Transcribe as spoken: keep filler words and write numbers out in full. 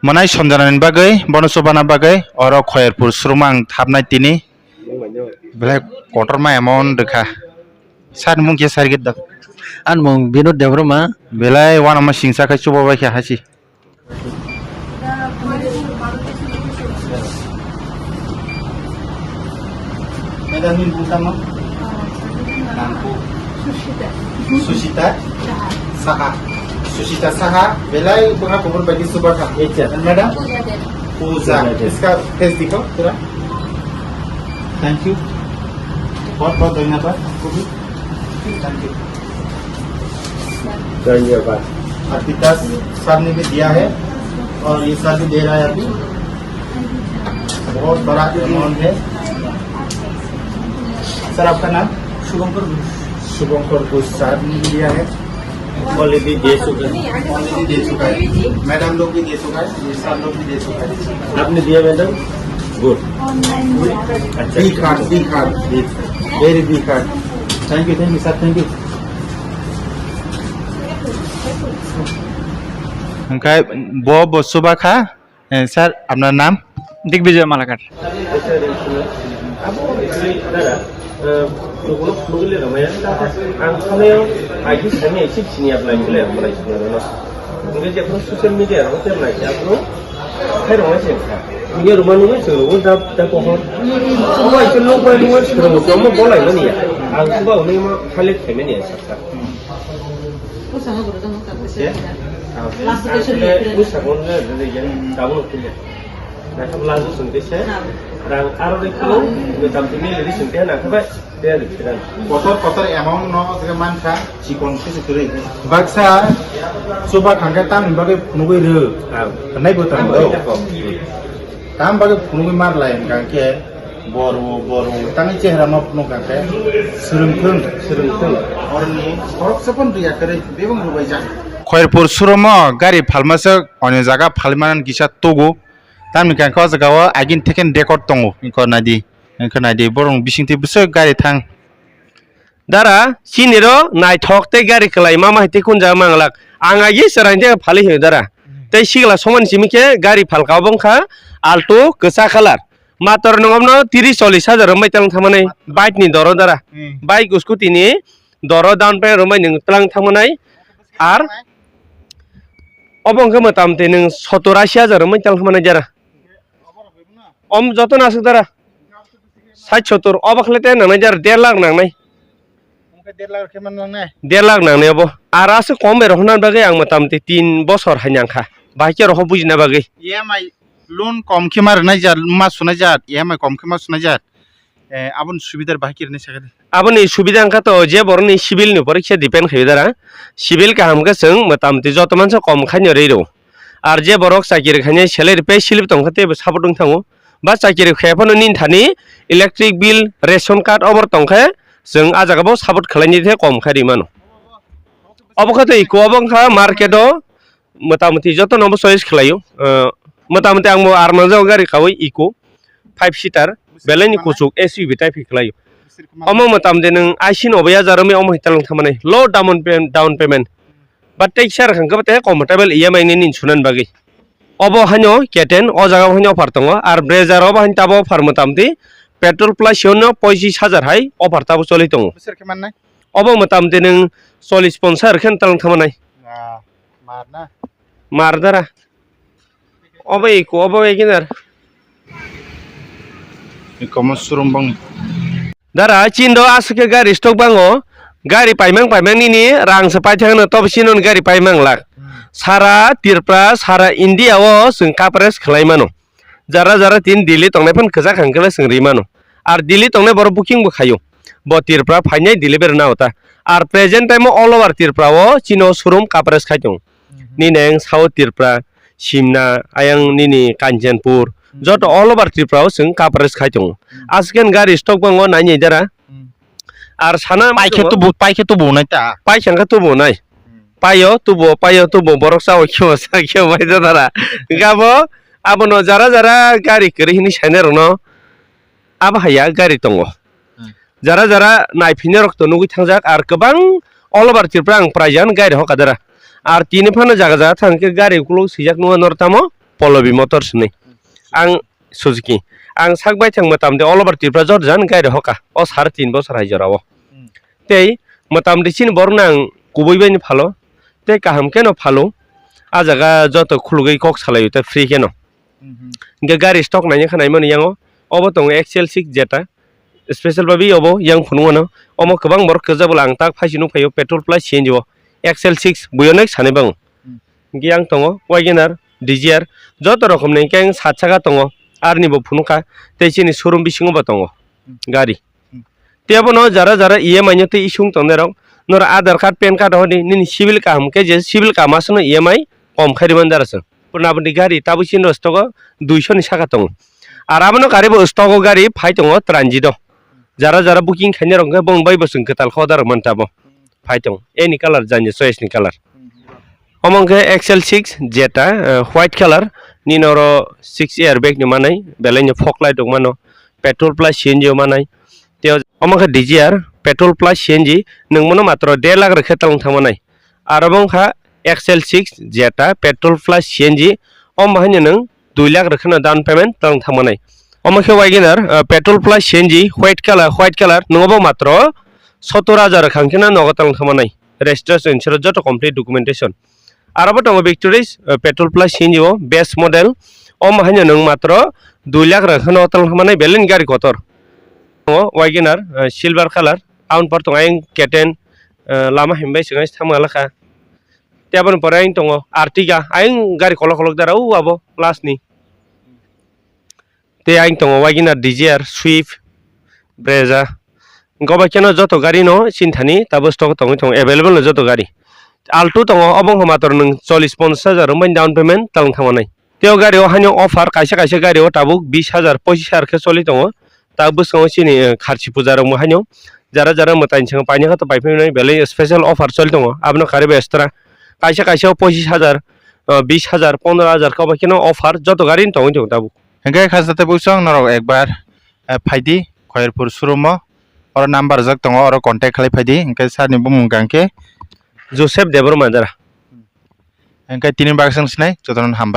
Mwnai somjanani bagwi, bono chubana bagwi oro Khoyerpur showroom ang thapnai tini. Belai kotorma amount rwkha. Sir, nwng khe sir git da. Ani mung Binod Debbarma. Belai uanama singsa khai chubabai khe hasi. Madam, ini bukan, Ma'am? Nangku. Susita. Susita? Saha. Saha. Susita Saha, belai bwkha kubur bagi subakha. Acha. And madam? Puja. Puja. Iska face dikho, pura. Thank you. बहुत बहुत धन्यवाद आपको भी। Thank you। धन्यवाद। अर्पिता सर ने भी दिया है और ये सर भी दे रहा है अभी। बहुत बड़ा अमाउंट है। सर, आपका नाम? शुभंकर घोष। शुभंकर घोष सर ने भी दिया है। ऑलरेडी दे चुका है। ऑलरेडी दे चुका है। मैडम लोग भी दे चुका है। ये सर लोग भी दे चुका है। आपने दिया मैडम? गुड। अच्छा। Big heart, big heart। Very big heart। Thank you, thank you, sir, thank you। Hwnkhe bo, bo chuba kha, eh, sir, apnar nam? Digbijoy Malakar. Ang khainayo aigwi sani aisi sini apply khle apply sini no. Hwnkhe jephuru social media rok tei naikhe aphuru khairoknai se wngkha. Hwnkhe rwma nungwi chwng rwo da, da pohor. Omo aise nok bai nungwi chwng rwo, omo bolai mani ya. Ang chuba hwnwi ma khalek khaimani ya saksa. Bwskango rwjak nukha, bwskango. Bwskango rwjak nukha. Naikha last bwskango rwjak nukha. Naikha last bwskango rwjak nukha. Rang aro rwjak nukha. Nukha tamtwi mili rwjak nukha, naikha bai. Kotor kotor amount no je mankha, chikon khe se kwrwi. Baksa chuba thangkhe tamni bagwi phunugwi rw. Nai bo tamo. Tam bagwi phunugwi mar lai hwnkha khe, boru, boru, tangwi chehra ma phunuk hwnkha khe, swrwng thung, swrwng thung. Oroni khoroksa phano rwya kwrwi, bebak rwbaijak. Khoirpur showroom o gari phalmaswk onyo jaga phalmani kisa tugu. Tamni hwnkha khe o jaga o agin theken record tongo, wngkha naidi, wngkha naidi, borok bisingtwi bwswk gari thang. Dara, chini ro naithok tei gari kwlai ma ma hai tei kun jaga manglak. Ang agi chwraini tei phalwi hino dara. Tei sikla somani simi khe gari phalka obo wngkha Alto kwchak colour. Mator nwng obno tiris chollish hajar rombai tang thamani bike ni doro dara. Hmm. Bike scooty ni doro down payment rombai nwng tlang thamanai. Ar obo wngkha motamti nwng sottor ashi hajar rombai tang thamanai dara. Om joto no aswk dara. Sait sottor, obo khle te nangnai jar der lakh nangnai. Wngkha der lakh khe man nangnai? Der lakh nangnai obo. Ar aswk kom bai rohorna bagwi ang motamti tin bosor hai nangkha. Bahai khe rohor bujina bagwi. E M I loan kom khe ma rwnai jar, ma sunai jar, E M I kom khe ma sunai jar. Eh, aboni subidar bahai khe rwnai sakha de. Aboni subida wngkha to je borokni civil ni poriksa depend khaio dara. Civil kaham khe chwng motamti joto mansa kom khaino rwi rwo. Ar je borok chakiri khainai salary pay slip tongkha teibo support wng thango. Ba chakiri khaya phano nini thani electric bill, ration card obor tongkhe chwng ah jaga bo support khlainai khe kom khai ri mano. Obo khe tei iko obo wngkha market o motamoti joto no bo choice khlaio. Ah, motamoti ang bo ar manjak gari kawi iko five seater belai ni kuchuk S U V type khlaio. Omo motamoti nwng I C no obo ya jaro mi omo hitalwng thamanai low down payment, down payment. Ba tei kisa rwkha hwnkhe bo tei comfortable E M I ni nini sunani bagwi. Obo haino K ten, o jaga o haino offer tongo, ar Brezza obo haino tabo offer motamti petrol plus hino poichis hajar hai offer tabo choli tongo. Bwswk khe mannai? Obo motamti nwng chollish ponchas hajar khe talwng thamanai. Ah, mar na? Mar dara. Obo iko, obo wagon R. Iko mo showroom bang. Dara, chindo aswk khe gari stock bango. Gari paimang paimang nini rang se paithakno tobo chini gari paimang lak. Hmm. Sara Tripura, sara India o chwng coverage khlai mano. Jara jara tin Delhi tongnai phan kwchak hang khe chwng ri mano. Ar Delhi tongnai borok booking bo khaio. Bo Tripura phainai delivery nao ta. Ar present time o all over Tripura o chini showroom coverage khai tongo. Mhm. Nini ang South Tripura, Simna, ayang nini Kanchanpur, mhm, joto all over Tripura o chwng coverage khai tongo. Mhm. Aswk khe gari stock bango nai nai dara. Mhm. Ar sana pai khe tubu, pai khe tubu nai ta. Pai khe tubu nai. Mhm. Paio tubu, paio tubu, borok sao khe sa khe bai da dara. Gabo abono jara jara gari kwrwi hini sainai rokno abo haiya gari tongo. Hmm. Jara jara naiphinai rok to nugwi thangjak, ar kwbang all over Tripura ang praijak gari hoka dara. Ar tini phano jaga jaga thang khe gari ukuluk swijak nungya nor tamo Polobi Motors hinwi. Ang Suzuki. Ang sak bai thang mwtam de all over Tripura jor jan gari hoka. O sar tin bosor hai jora o. Hmm. Tei mwtam de chini borok nang kubui bai ni phalo. Tei kaham keno phalo. A jaga joto khulugwi kok salaio tei free keno. Hmm. Hingke gari stock naina kha naimani yango. Obo tongo X L six Jetta. Special babi obo yang phunukmano. Omo kwbang borok kwchak bwla ang tak phaisi nukphaio petrol plus C N G o X L six buyonek sanai bango. Hmm. Hingke yang tongo Wagon R, Dzire, joto rokomni hingke ang sat saka tongo. Arni bo phunukha tei chini showroom bisingo bo tongo. Hmm. Gari. Hmm. Tei abono jara jara E M I no tei isung tongnairok norok Aadhaar card, pan card hodi nini civil kaham khe je civil kaham aswkno E M I kom khairwi man jara se. Purna aboni gari tabuk chini stock o duiso ni saka tongo. Ar abono karibo stock o gari phai tongo transit o. Jara jara booking khainai rok hwnkhe bong bai bo chwng kwtal khe order rok man tabo. Phai tongo any color jani choice ni color. Omo hwnkhe X L six Jetta, eh, white color, nini oro six airbag ni manai, belai ni fog light rok mano, petrol plus C N G o manai. Tei omo khe Dzire petrol plus C N G nwng bono matro der lakh rok khe twlang thangmanai. Aro bo wngkha X L six Jetta petrol plus C N G, omo haino nwng dui lakh rok kheno down payment twlang thangmanai. Omo khe Wagon R, ah, petrol plus C N G white color, white color nwng bo matro sottor hajar rok khang kheno nogo twlang thangmanai. Registration, insurance joto complete documentation. Aro bo tongo Victoris, ah, petrol plus C N G o base model, omo haino nwng matro dui lakh rok kheno twlang thangmanai belai ni gari kotor. Tongo Wagon R, ah, silver color, aun por tongo ayang K ten, ah, lama himbai swkang thangma lakha. Tei aboni pore ayang tongo Ertiga, ayang gari kolok kolok dara o abo last ni. Tei ayang tongo Wagon R, Dzire, Swift, Brezza. Hwnkhe obo kheno joto gari no chini thani tabuk stock tongwi tongo, available no joto gari. Alto tongo, obo wngkha matro nwng chollish ponchash hajar wngmani down payment twlang thangmanai. Tei o gari o haino offer kaisa kaisa gari o tabuk bish hajar, pochish hajar khe choli tongo. Ta bwskango chini, eh, kharchi puja rok bo haino jara jara mwtai swng paina khe to pai phai nai belai special offer choli tongo. Abono karibo extra kaisa kaisa o pochish hajar, eh, bish hajar, pondro hajar khe obo kheno offer joto gari ni tongwi tongo tabuk. Hwnkhe khajate bwswng norok ekbar, eh, phaidi Khoyerpur showroom o, oro number rijak tongo, oro contact khlai phaidi, hwnkhe sir ni bumung hwnkha khe Joseph Debbarma jara. Hwnkhe tini bagwi swng sinai jotono hambai.